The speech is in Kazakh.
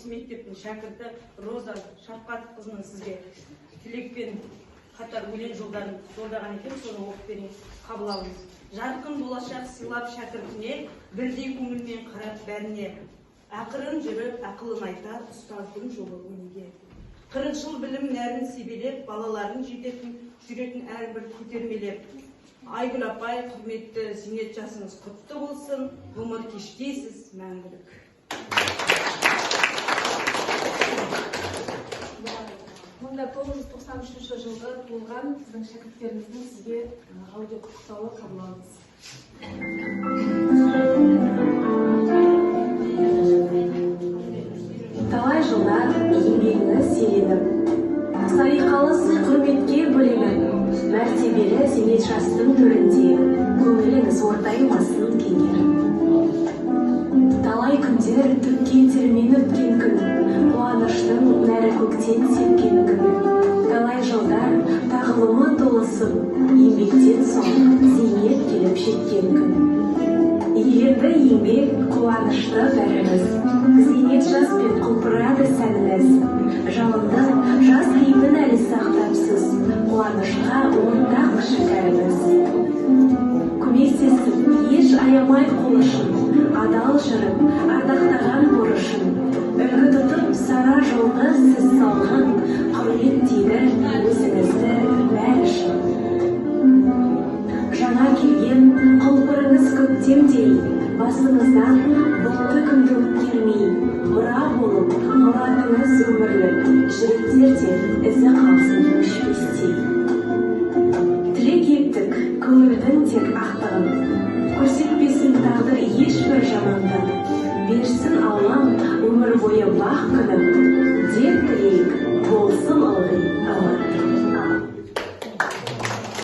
Осы мектептің шәкірті Роза Шапқатқызының сізге тілекпен қатар өлең жолдарын жолдаған екен, соны оқып берейін, қабыл алыңыз. Жарқын болашақ сыйлап шәкіртіне, бірдей көңілмен қарап бәріне, ақырын жүріп ақылын айтар ұстаздың жолы өнеге. 40 жыл білім нәрін себелеп, балаларын жететін, жүретін әрбір көтермелеп. Айгүл апай, құрметті зейнет жасыңыз құтты болсын, ғұмыр кешкейсіз мәңгілік. 1993 жылғы туылған сіздің шәкірттеріңіздің сізге аудио құттықтауы қабыл алыңыз. Талай жылдар еңбегіңіз еленіп, салиқалы сый құрметке бөленіп, мәртебелі зейнет жастың төрінде көңіліңіз ортаймасын кеңгеріп. Талай күндер төккен термен өткен күн, қуаныштың нәрі көктен сепкен күн. Талай жылдар тағылымы толысып, еңбектен соң зейнет келіп жеткен күн. Егерді еңбек қуанышты бәріміз, зейнет жаспен құлпырады сәніңіз. Жалынды жас кейпін әлі сақтапсыз, қуанышқа ортақ шәкәріміз. Көмектесіп, еш аямай қол ұшын, адал жүріп, ардақтаған борышын. Үлгі тұтып, сара жолды сіз салған, құрметтейді өзіңізді бәрі шын. Жаңа келген құлпырыңыз көктемдей, басыңыздан бұлтты күнді өткермей, мұра болып, мұратыңыз өмірлік, жүректерде ізі қалсын өшпестей. Тілек еттік көңілдің тек ақтығын, көрсетпесін тағдыр ешбір жамандық, берсін Аллам өмір бойы бақ күнін, деп тілейік болсын ылғи аман.